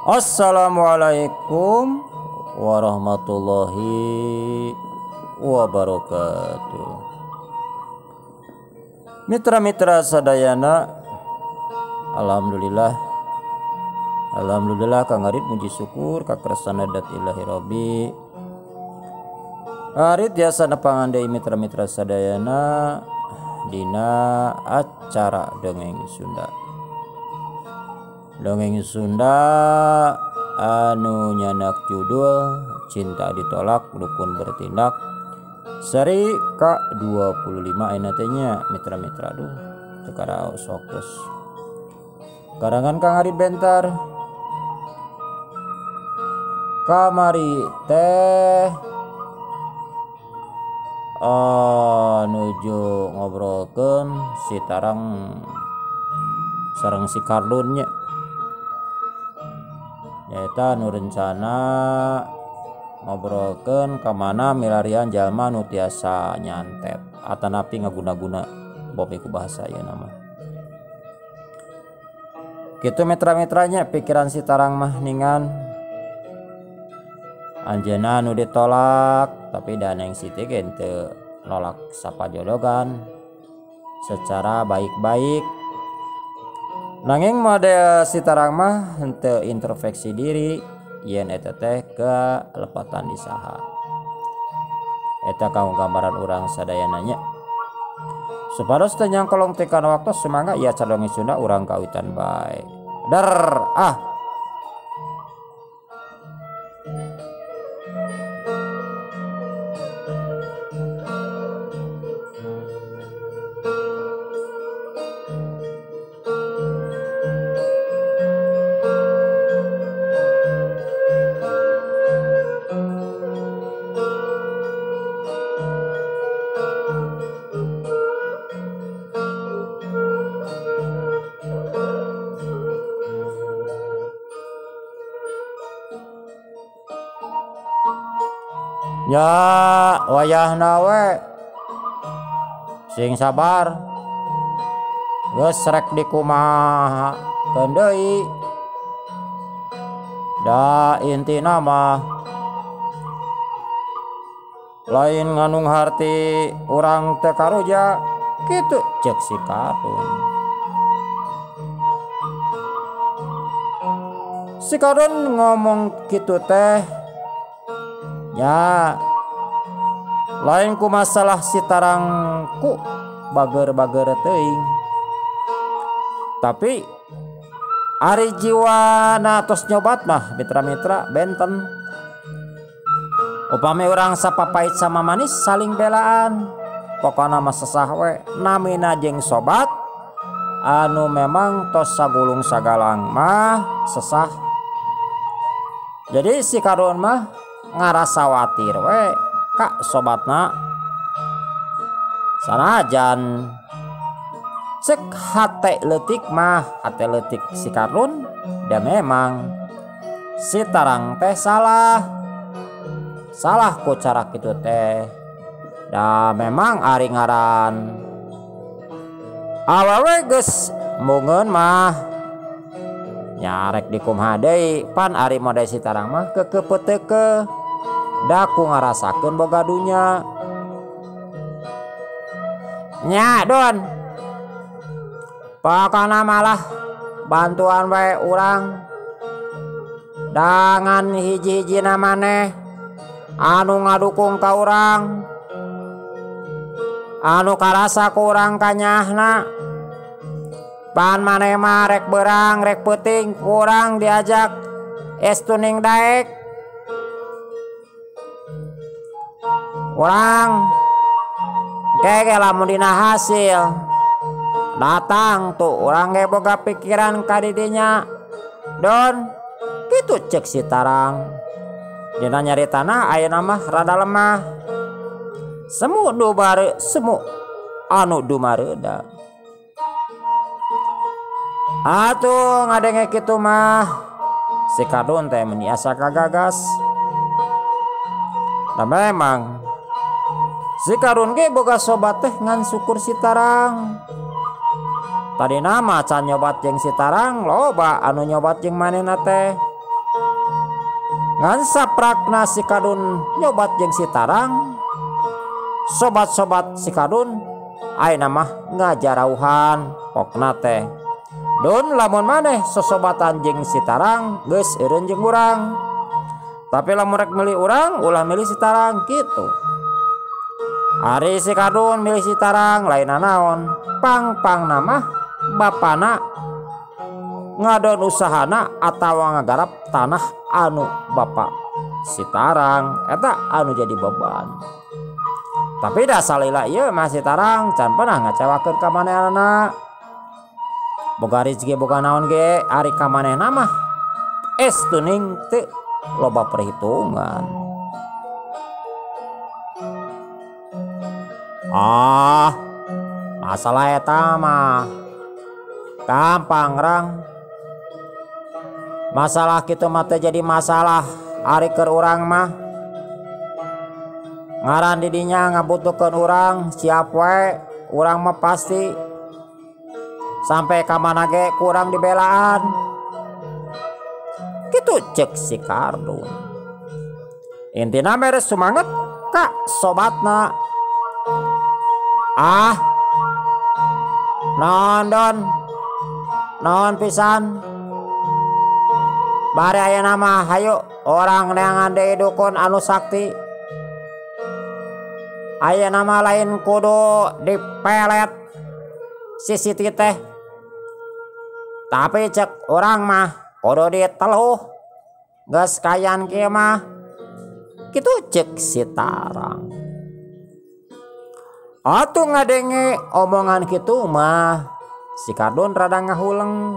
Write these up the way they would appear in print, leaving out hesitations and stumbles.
Assalamualaikum warahmatullahi wabarakatuh. Mitra-mitra sadayana, alhamdulillah. Alhamdulillah Kang Arit muji syukur kakersana dat ilahi robbi. Arit biasa nepangan deui mitra-mitra sadayana dina acara dongeng Sunda. Dongeng Sunda anu nyanak judul Cinta Ditolak Dukun Bertindak seri K25 ayeuna teh nya mitra-mitra. Duh teu karaos waktos. Karangan Kang Arit Bentar. Kamari teh nuju ngobrolkeun si Tarang sareng si Kardun nya. Nyaeta nu rencana ngobrolkeun ka mana milarian jalma nu tiasa nyantet atanapi ngaguna-guna bopi ku bahasa ieu mah. Kitu mitra-mitranya pikiran si Tarang mah ningan anjeunna nu ditolak tapi da Neng Siti ge henteu nolak sapajodogan secara baik-baik. Nanging model si Tarang mah henteu introspeksi diri yen eta teh kelepatan di saha. Eta kanggo gambaran urang sadayana nya. Supados teu nyangkolong teh kana waktu sumangga ieu acara dongeng Sunda urang kawitan bae. Der ah. Ya wayahna we sing sabar geus rek dikumaha keun deui da intina mah lain nganung harti urang teu karuja kitu ceuk si Kardun. Si Kardun ngomong kitu teh ya lain ku masalah si Tarang ku bager-bager teuing tapi ari jiwana tos nyobat mah mitra-mitra benten. Upami urang sapapait sama manis saling belaan pokona mah sesah we namina jeung sobat anu memang tos sagulung sagalang mah sesah. Jadi si Kardun mah ngarasa watir we ka sobatna sanajan cek hate leutik mah hate leutik si Kardun da memang si Tarang teh salah salah ku cara kitu teh da memang ari ngaran awewe geus mungeun mah nyarek dikumaha deui pan ari model si Tarang mah kekepeuteukeun da ku ngarasakeun boga dunya. Nya Don pokona malah bantuan wae urang dangan hiji-hijina maneh anu ngadukung ka urang anu karasa ku urang kanyahna pan maneh mah rek beurang rek peuting kurang diajak estuning daek urang kege lamun dina hasil datang tuh urang ge boga pikiran ka didinya Don kitu cek si Tarang. Dina nyari tanah ayeuna mah rada lemah semu nu bare semu anu dumareuda. Atuh ngadenge kitu mah si Kardun teh meuni asa kagagas. Nah memang si Kardun ge boga sobat teh ngan syukur si Tarang. Tadi nama can nyobat jeung si Tarang loba anu nyobat jeung manehna teh. Ngan saprakna si Kadun nyobat jeung si Tarang, sobat-sobat si Kadun ayeuna mah ngajarauhan pokna teh. Dun lamun maneh sosobatan jeung si Tarang geus eureun jeung urang. Tapi lamun rek milih urang ulah milih si Tarang kitu. Ari si Kadun milih si Tarang lain naon, pang-pangna mah bapana ngadon usahana atawa ngagarap tanah anu bapak si Tarang eta anu jadi beban. Tapi dah salila ieu mah si Tarang can pernah ngecewakeun ka manehna. Boga rezeki boga naon ge ari ka manehna mah estuning teu loba perhitungan. Ah, masalah eta mah gampang rang. Masalah kitu mah teu jadi masalah ari keur urang mah. Ngaran di dinya ngabutuhkeun urang siap we, urang mah pasti sampai ka mana ge kurang dibelaan. Kitu cek si Kardun. Intina mere sumanget ka sobatna. Ah, naon don, naon pisan. Bari ayeuna mah hayu orang neangan deui dukun anu sakti. Ayeuna mah lain kudu dipelet si Siti teh. Tapi cek urang mah kudu diteluh geus kayan kieu mah. Kitu cek si Tarang. Atuh ngadenge omongan kitu mah si Kardun rada ngahuleng.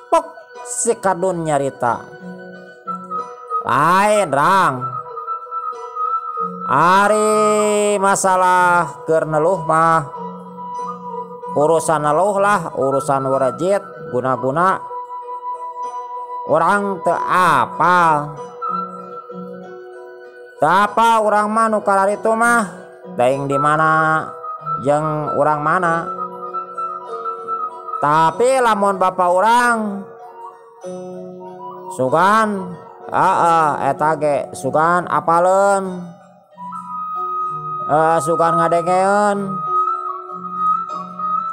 Pok si Kardun nyarita. Lain rang. Ari masalah keur neluh mah urusan neluh lah, urusan warejit guna-guna urang teu apal. Teu apal urang mah nu kararitu mah teuing di mana jeung urang mana. Tapi lamun bapa urang sugan eta ge sugan apaleun, sugan ngadengeun.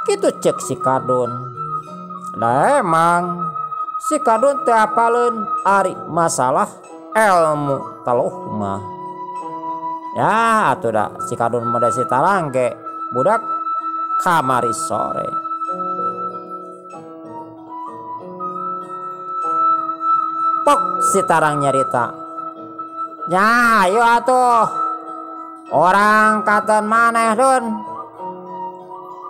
Kitu cek si Kardun. Nah emang si Kardun teu apaleun ari masalah ilmu teluh mah. Ya atuh da si Kardun mah si Tarang ge budak kamari sore. Pok si Tarang nyarita. Nya ayo atuh orang katen maneh dun.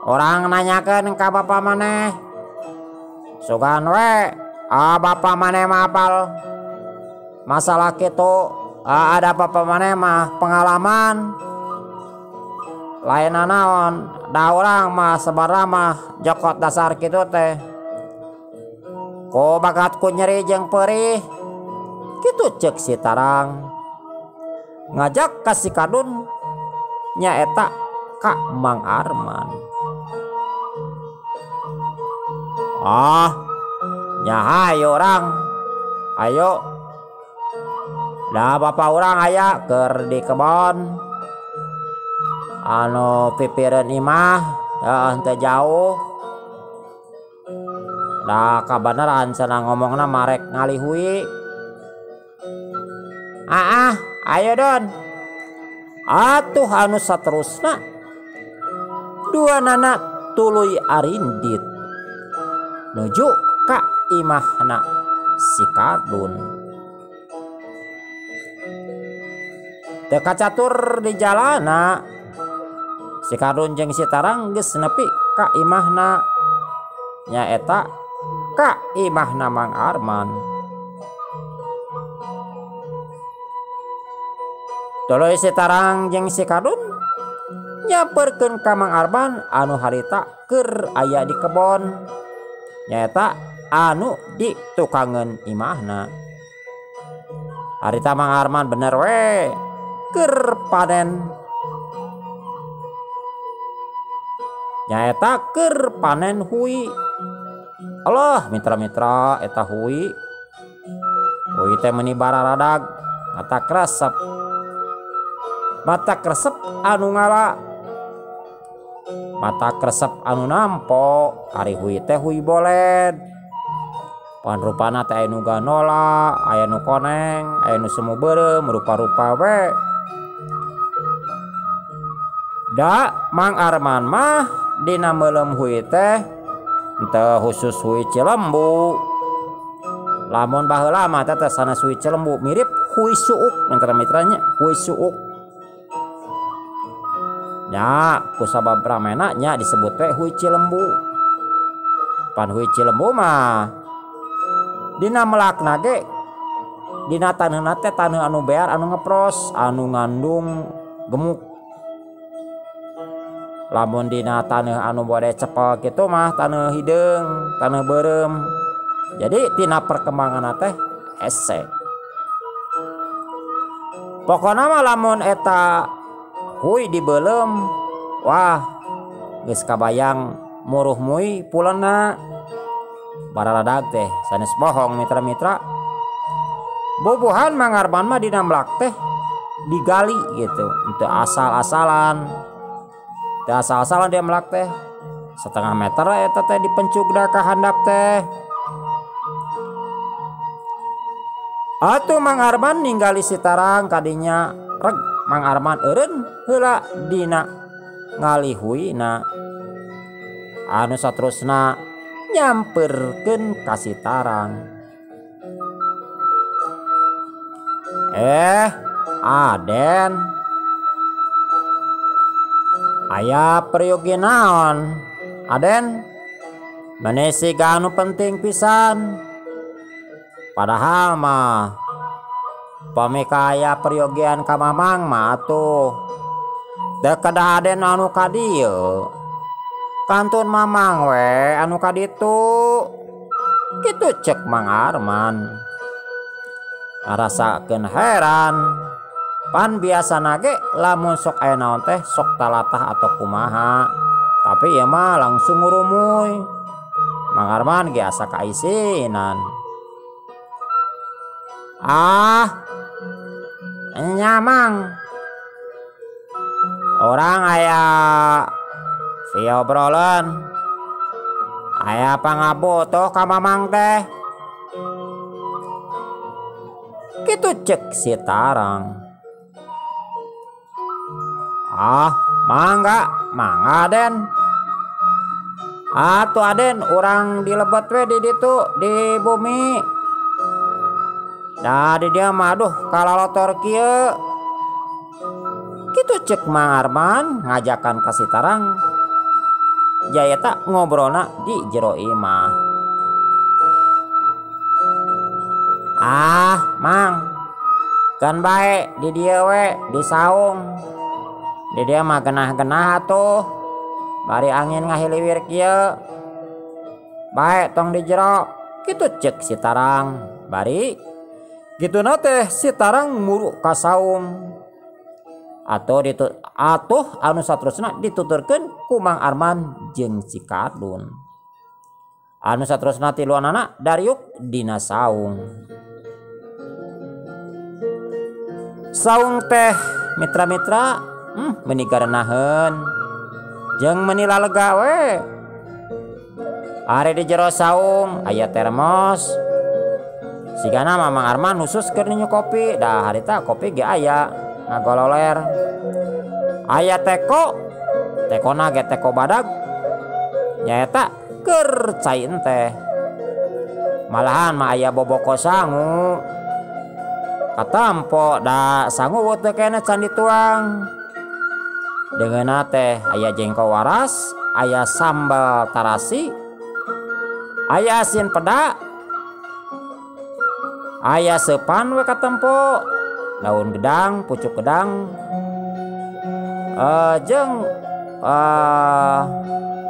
Orang nanyakeun ka bapa maneh. Sugan we, bapa maneh mah apal masalah kitu, ada bapa maneh mah pengalaman. Lain naon, da urang mah sebarna mah jokot dasar kitu teh. Ku bakat ku nyeri jeung perih. Kitu cek si Tarang. Ngajak ka si Kardun nyaeta ka Mang Arman. Ah, nya hayo urang. Ayo. Da bapa urang aya keur di kebon. Anu pipireun imah, henteu jauh. Da kabeneran cenah ngomongna marek ngalihui. Ah, ayo don. Atuh anu saterusna dua nana tuluy arindit nuju ka imahna si Kardun. Teu kacatur di jalana si Kardun jeung si Tarang geus nepi ka imahna, nyaeta ka imahna Mang Arman. Tuluy si Tarang jeung si Kardun nyamperkeun ka Mang Arman anu harita keur aya di kebon, nyaeta anu di tukangeun imahna. Harita Mang Arman bener we keur panen, nyaeta keur panen hui. Allah mitra-mitra eta hui. Hui teh meuni bararadag mata kresep. Mata kresep anu ngala. Mata kresep anu nampo, ari hui teh hui boled. Panrupana teh aya nu ganola, aya nu koneng, aya nu semu beureum, rupa-rupa we. Da Mang Arman mah dina meuleum hui teh teu khusus hui Cilembu. Lamun baheula mah teh sanes hui Cilembu, mirip hui suuk mitra-mitranya, hui suuk. Nya kusabab ramena nya disebut teh hui Cilembu. Pan hui Cilembu mah dina melakna ge dina taneuhna teh taneuh anu bear, anu ngepros, anu ngandung gemuk. Lamun dina taneuh anu bade cepel kitu mah taneuh hideung, taneuh beureum. Jadi tina perkembanganna teh hese. Pokona mah lamun eta hui dibeuleum, wah geus kabayang muruh mui puleuna. Bararadag teh sanes bohong mitra-mitra. Bubuhan Mang Arman mah dina melak teh digali gitu, untuk asal-asalan. Teu asal-asalan dia melak teh. Setengah meter eta teh dipencugna ka handap teh. Atuh Mang Arman ninggali si Tarang kadinya reg Mang Arman eureun heula dina ngalihuina. Anu saterusna nyamperkeun ka si Tarang. Aden. Aya peryogi naon? Aden, meni siga anu penting pisan. Padahal mah pami aya peryogian ka Mamang mah atuh teu kedah Aden anu ka dieu. Kantun Mamang we anu ka ditu. Kitu cek Mang Arman. Ngarasakeun heran. Pan biasana ge lamun sok aya naon teh sok talatah atau kumaha. Tapi ieu mah langsung ngurumuy. Mang Arman ge asa kaisinan. Ah, nya Mang. Orang aya siobrolan. Aya pangabutuh ka Mamang teh. Kitu cek si Tarang. Ah, mangga, mangga Aden. Atuh Aden, urang dilebet we di ditu di bumi. Da di dieu mah aduh kalalotor kieu. Kitu cek Mang Arman ngajakan ka si Tarang. Jaeta ngobrolna di jero imah. Ah, Mang. Kan bae di dieu we di saung. Di dieu mah genah-genah atuh. Bari angin ngahiliwir kieu. Bae tong di jero. Kitu cek si Tarang. Bari kituna teh si Tarang muru ka saung. Atau atuh anu saterusna dituturkeun ku Mang Arman jeung si Kardun. Anu saterusna tiluanana dariuk dina saung. Saung teh mitra-mitra meuni garenaheun jeung meuni lalega we. Ari di jero saung aya termos. Sigana mah Mang Arman khusus keur ninyu kopi, dah harita kopi ge aya ngagololer. Aya teko, tekona ge teko badag. Nyaeta keur cai teh. Malahan mah aya boboko sangu. Katampo da sangu teu keneh can dituang. Deungeunna teh aya jengkol waras, aya sambal tarasi, aya asin peda, aya seupan we katempo, daun gedang, pucuk gedang, jeung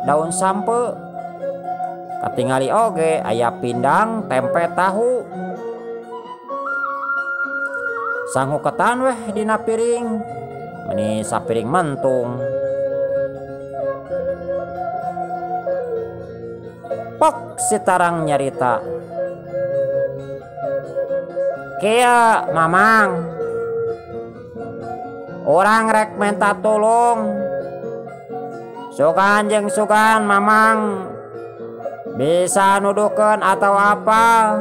daun sampe. Katingali oge aya pindang, tempe, tahu. Sangu ketan weh dina piring, meni sapiring mentung. Pok si Tarang nyarita. Kieu Mamang, urang rek minta tulung. Sugan jeung sugan Mamang bisa nuduhkeun atau apa?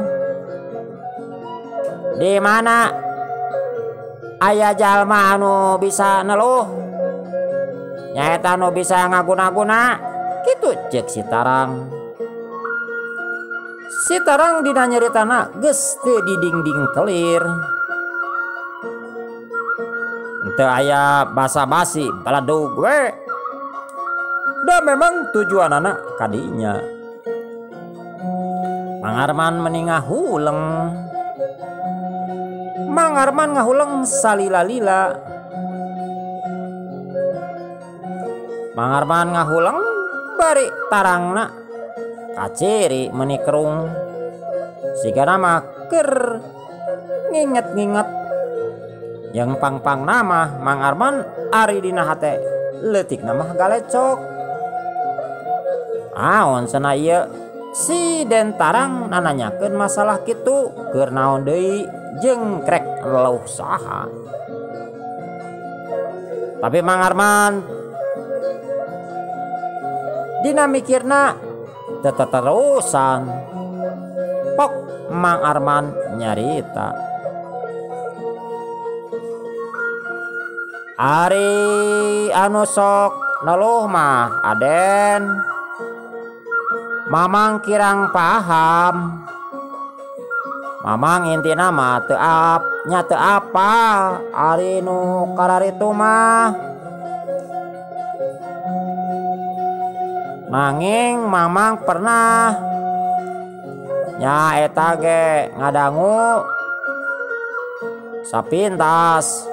Di mana aya jalma anu bisa neluh? Nyaeta anu bisa ngaguna-guna? Kitu ceuk si Tarang. Si Tarang dina nyaritana geus teu didingding kelir. Teu aya basa-basi baladug we. Da memang tujuanana kadinya. Mang Arman meni ngahuleng. Mang Arman ngahuleng salila-lila. Mang Arman ngahuleng bari tarangna kaciri meni kerung. Sigana mah keur nginget-nginget. Yang pang-pang nama Mang Arman ari dina hate leutikna mah galecok. Aon cenah ieu si Den Tarang nananyakeun masalah kitu keur naon deui jeung krek leuh saha. Tapi Mang Arman dina mikirna teterusan. Pok Mang Arman nyarita. Ari anu sok neluh mah Aden. Mamang kirang paham. Mamang intina mah teu nya teu apa ari nu kararitu mah. Nanging Mamang pernah nya eta ge ngadangu sapintas.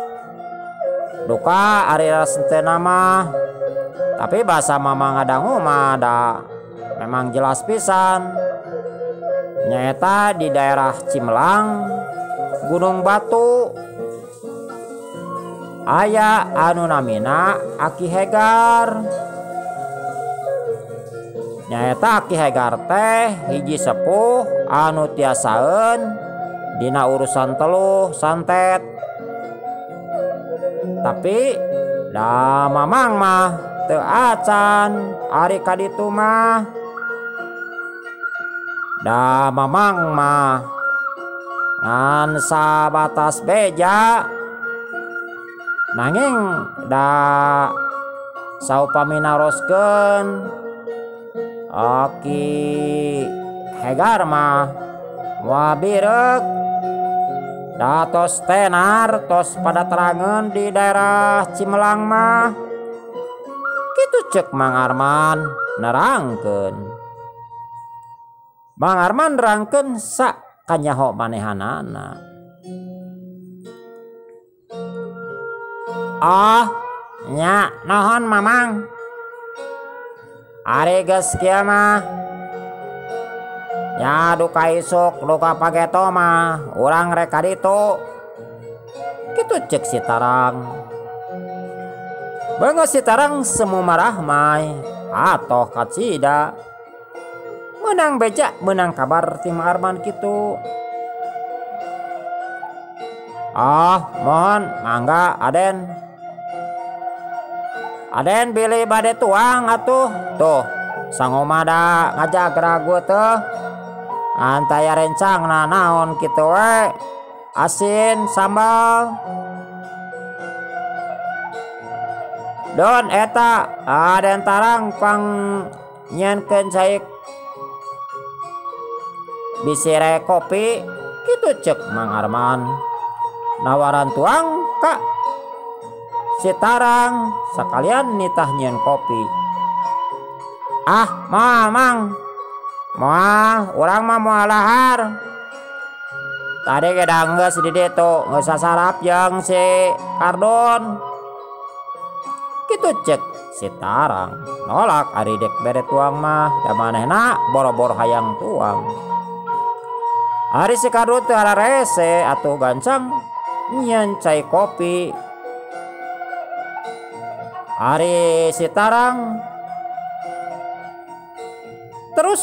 Duka ari rasentena mah. Tapi basa Mamang ngadangu mah da memang jelas pisan. Nyaeta di daerah Cimelang, Gunung Batu, aya anu namina Aki Hegar. Nyaeta Aki Hegar teh hiji sepuh anu tiasaeun dina urusan teluh santet. Tapi da Mamang mah teu acan ari ka ditu mah. Da Mamang mah ngan sabatas beja. Nanging da saupami naroskeun Aki Hegar mah moal bireuk. Da tos tenar tos pada terangeun di daerah Cimelang mah. Kitu ceuk Mang Arman nerangkeun. Mang Arman nerangkeun sak kanyaho manehanana. Ah, nya naon Mamang? Ari geus kieu mah. Nya duka isuk duka pageto mah urang rek ka ditu. Kitu ceuk si Tarang. Beungeut si Tarang semu marahmai atoh kacida. Menang beja menang kabar ti Mang Arman kitu. Ah, mohon mangga Aden. Aden bilih bade tuang atuh. Tuh, sangoma da ngajagra teh. Antaya rencangna naon kitu we. Asin sambal. Don eta Aden Tarang pang nyenkeun cai bisire kopi kitu ceuk Mang Arman. Nawaran tuang ka si Tarang sekalian nitah nyeun kopi. Ah, moal Mang. Moal, urang mah moal lahar. Tadi ge da geus di ditu, geus sasarap jeung si Kardon. Kitu ceuk si Tarang. Nolak ari dek bere tuang mah, da manehna boro-boro hayang tuang. Ari si Kardon teu hararese atuh gancang nyeun cai kopi. Ari si Tarang terus